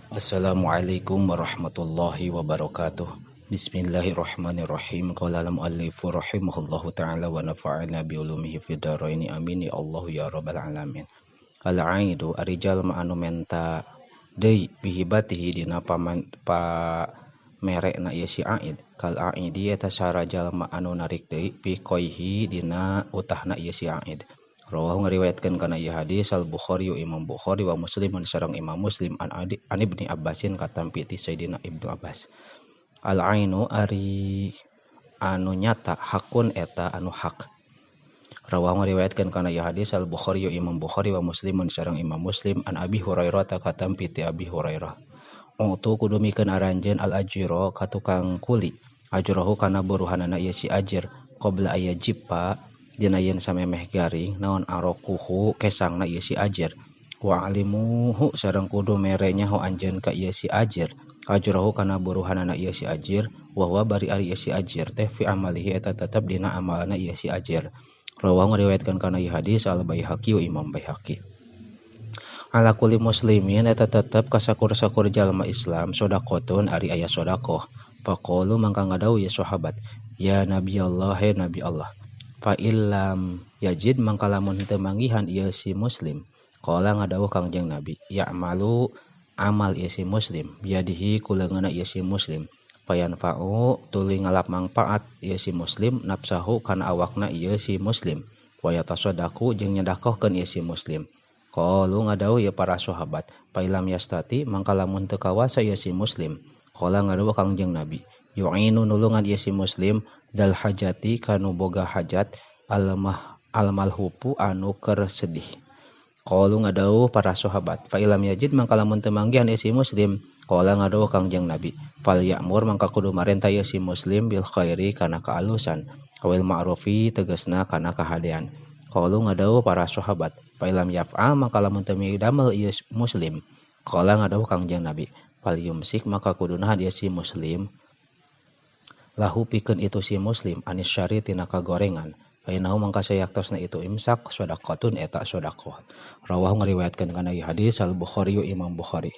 Assalamualaikum warahmatullahi wabarakatuh. Bismillahirrahmanirrahim. Qala al-muallifu rahimahullahu ta'ala wa nafa'ana bi ulumihi fid dharain. Amin ya Allah ya rabbal alamin. Al-aidu ari jalma anu menta deui bihibatihi dina paman pa merekna ieu si aid. Kal aidi eta sara jalma anu narik deui fi qaihi dina utahna ieu si aid. Rawahu ngariwayatkeun kana ieu hadis Al Bukhari Imam Bukhari wa Muslim sareng Imam Muslim an Ibni Abbasin katampi ti Sayyidina Ibnu Abbas. Al ainu ari anu nyata hakun eta anu hak. Rawahu ngariwayatkeun kana ieu hadis Al Bukhari Imam Bukhari wa Muslim sareng Imam Muslim an Abi Hurairah katampi ti Abi Hurairah. Utu kudu mikeun aranjeun al ajira ka tukang kuli. Ajrahu kana buruhanana ieu si ajir qabla ayajipa dina yen samemeh garing naon arokuhu kesangna ieu si ajir. Wa alimuhu sareng kudu mere nyaho anjeun ka ieu si ajir. Ajrahu kana buruhanana ieu si ajir wa huwa bari ari ieu si ajir teh fi amalihi eta tetep dina amalna ieu si ajir. Rawahu ngariwayatkeun kana ieu hadis Al Baihaqi wa Imam Baihaqi. Ala kulli muslimin eta tetep ka sakur-sakur jalma Islam sedaqatun ari aya sedekah. Faqalu mangka ngadawuh ieu sahabat, ya Nabi Allah, he Nabi Allah. Fa illam yajid mangka lamun teu manggihan ieu si muslim. Qala ngadawuh Kangjeng Nabi, ya'malu amal ieu si muslim biyadihi ku leungeunna ieu si muslim. Fayanfa'u tuluy ngalap mangpaat ieu si muslim nafsahu kana awakna ieu si muslim. Wa yatasaddaqu jeung nyedakohkeun ieu si muslim. Qalu ngadawuh ieu para sahabat, fa illam yastati mangka lamun teu kawasa ieu si muslim. Qala ngadawuh Kangjeng Nabi, yu'inu nulungan ieu si muslim dal hajati kanu boga hajat almah almalhupu anu keur sedih. Qalu ngadawuh para sahabat, fa illam yajid mangka lamun teu manggihan ieu si muslim. Qala ngadawuh Kangjeng Nabi, fal ya'mur mangka kudu marentah ieu si muslim bil khairi kana kaalusan awil ma'rufi tegasna kana kahadean. Qalu ngadawuh para sahabat, fa illam yaf'al mangka lamun teu midamel ieu muslim. Qala ngadawuh Kangjeng Nabi, fal yumsik maka kudu nahan ieu si muslim lahu pikeun itu si muslim anis syari tina kagorengan. Fa innahu mangka sayaktosna itu imsak shadaqatun eta sedekah. Rawahu ngariwayatkeun kana ieu hadis Al Bukhari Imam Bukhari.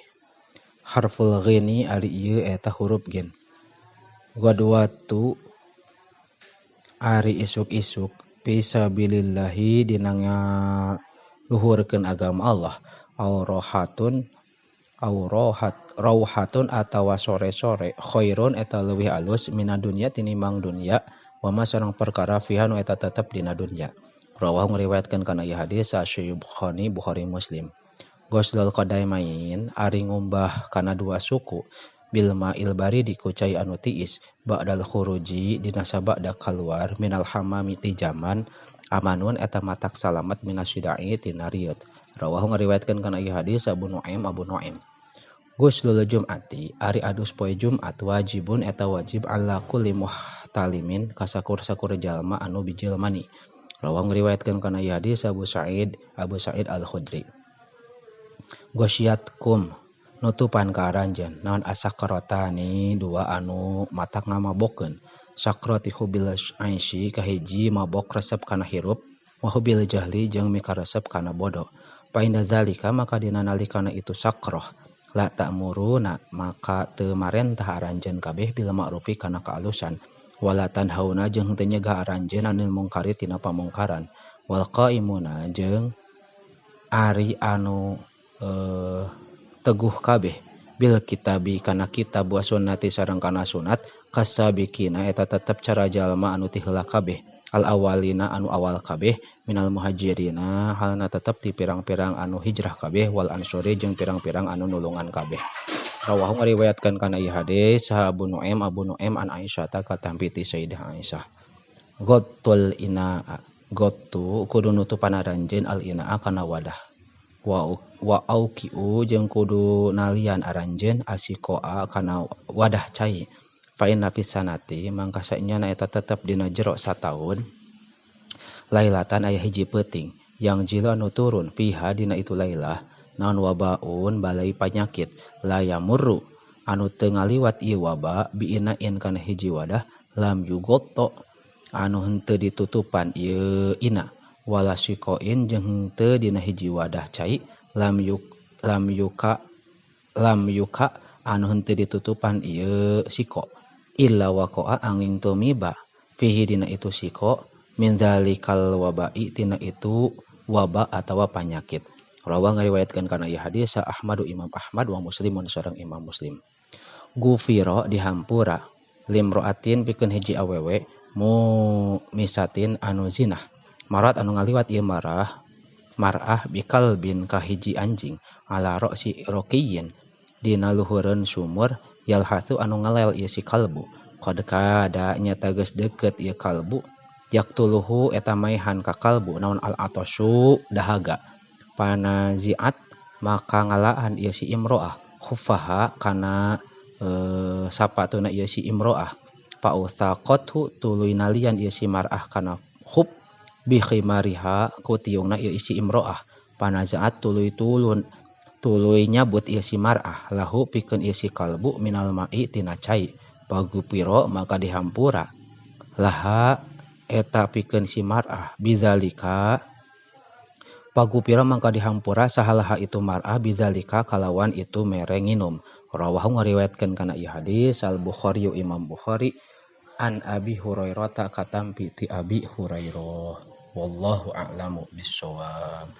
Harful ghini ari ieu eta huruf gin. Gadwatu ari isuk-isuk fisabilillahi dina ngaluhurkeun agama Allah. Aurahatun aurahat rauhatun atawa sore-sore khairun eta leuwih alus mina dunya tinimbang dunya wa ma sareng perkara fiha nu eta tetep dina dunya. Rawahu ngariwayatkeun kana ieu hadis Asy-Bukhari Bukhari Muslim. Ghuslul qadaimain ari ngumbah kana dua suku bil ma'il baridi ku cai anu tiis ba'dal khuruji dina sabada kaluar minal hamami ti jaman amanun eta matak salamet minasyidai tina rieut. Rawahu ngariwayatkeun kana ieu hadis Abu Nuaim Abu Nuaim. Ghuslul Jum'ati ari adus poe Jumat wajibun eta wajib ala kulli muhtalimin kasakur-sakur jalma anu bijil mani. Rawahu ngariwayatkeun kana ieu hadis Abu Sa'id Abu Sa'id Al-Khudri. Ghasyatkum nutupan ka aranjeun naon asakrotani dua anu matak ngamabokeun. Sakrati hubil aisy kahiji mabok resep kana hirup wa hubil jahli jeung mikaresep kana bodoh. Fa inda zalika maka dina nalikana itu sakroh la ta'muruna maka teu marentah aranjeun kabeh bil ma'rufi kana kaalusan wala tanhauna jeung teu nyegah aranjeun anil mungkari tina pamungkaran wal qaimuna jeung ari anu teguh kabeh bil kitabi kana kitab wa sunnati sareng kana sunat kasabikina eta tetep cara jalma anu ti heula kabeh al awalina anu awal kabeh minal muhajirina halna tetep ti pirang-pirang anu hijrah kabeh wal ansori jeung pirang-pirang anu nulungan kabeh. Rawahu ngariwayatkeun kana ieu hadis saha Abu Nuaim Abu Nuaim an Aisyah ta katampi ti Sayyidah Aisyah. Ghattul ina ghattu kudu nutupan aranjeun al inaa kana wadah wa auqiu jeung kudu nalian aranjeun asikoa kana wadah cai. Fa inna fis sanati mangka saenyana eta tetep dina jero sataun lailatan aya hiji peuting yang jilu anu turun fiha dina itu lailah naon wabaun balai panyakit la yamurru anu teu ngaliwat ieu waba biinain kana hiji wadah lam yugotto anu henteu ditutupan ieu ina wala sikoin jeung henteu dina hiji wadah cai lam yuka Lam yuka anu henteu ditutupan ieu siko illa waqa'a angin tumiba fihi dina itu siko min zalikal wabai tina itu wabah atawa panyakit. Rawa ngariwayatkeun kana ieu hadis sa Ahmadu Imam Ahmad wa Muslimun sareng Imam Muslim. Gufira dihampura limroatin pikeun hiji awewe mu misatin anu zinah. Marat anu ngaliwat ieu marah mar'ah bikal bin ka hiji anjing ala ra'si roqiyin dina luhureun sumur yalhatsu anu ngalel ieu si kalbu. Qad kada nyata geus deukeut ieu kalbu yaktuluhu eta maehan ka kalbu naon al atasu dahaga. Panaziat maka ngalaan ieu si imro'ah khuffaha kana sapatuna ieu si imro'ah. Fa'uthaqathu tuluy nalian ieu si mar'ah kana khuf bi khimariha ku tiungna ieu si imro'ah. Panazaat tuluy tulun tuluy nyabut ieu si mar'ah lahu pikeun ieu si kalbu minal ma'i tina cai. Pagupiro maka dihampura laha eta pikeun si mar'ah bizalika. Pagupira mangka dihampura sahalaha itu mar'ah bizalika kalawan itu mere nginum. Rawahu ngariwayatkeun kana ieu hadis Al Bukhari Imam Bukhari an Abi Hurairah ta katampi ti Abi Hurairah. Wallahu a'lamu bissawab.